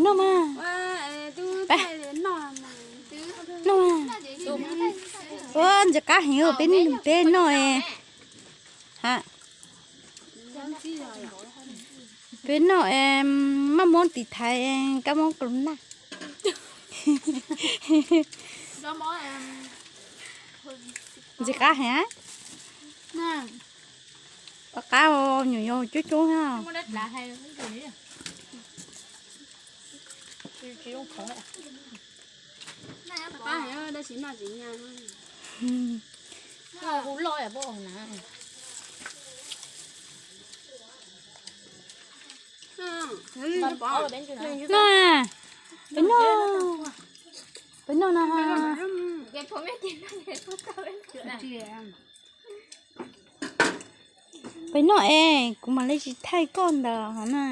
Noj mas. Noj mas. Ua ntxim qab heev, peb, peb noj. Ha, peb noj, maj muab tiv thaiv kab mob corona. Ntxim qab heev. Tom qab nyuam yaus coob coob na. Na, peb noj, peb noj na. Peb noj es kuv mam li tsis thaij koj ntawd hov na.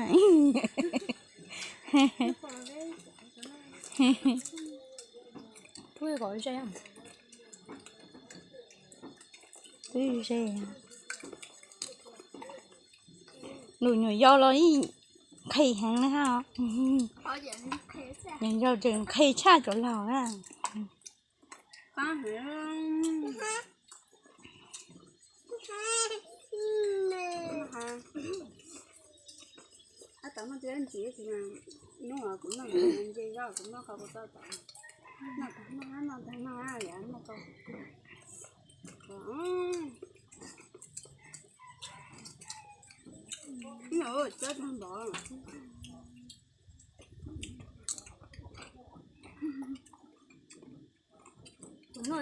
Twb ze, lus nyuam yaus los yeej nqhis heev li hab. Nyuam yaus tseem nqhis tshaj cov laus na. Noj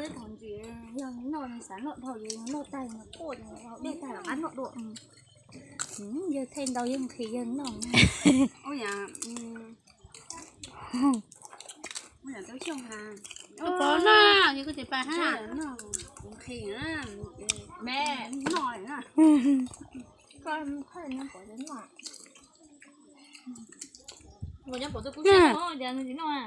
teb thaum ntsis, yog noj xav noj dhau, yog noj tag nws quaj, noj tag rov qab noj dua. Yawg thaij ntau yawg nqhis yawg noj. Ua yam, ua yam tau xyoo has. Ua pov na, yog koj tias pas hab. Nqhis na, me noj na. Koj thaij nyob pov tsis noj. Nyob pov tsis noj.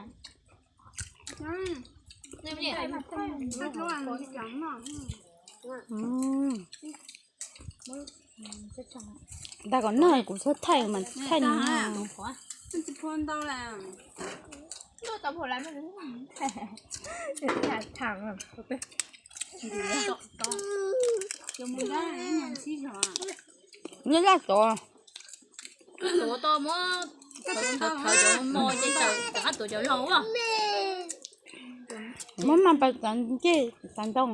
Dag kom noj kuv txhob thaij mas thaij nws. Nyob laj tod. Tuav tau muab, thawv cov mos ces tawm rov qab tuav cov laug as. Muab mas pas txav ncej txav ntoo.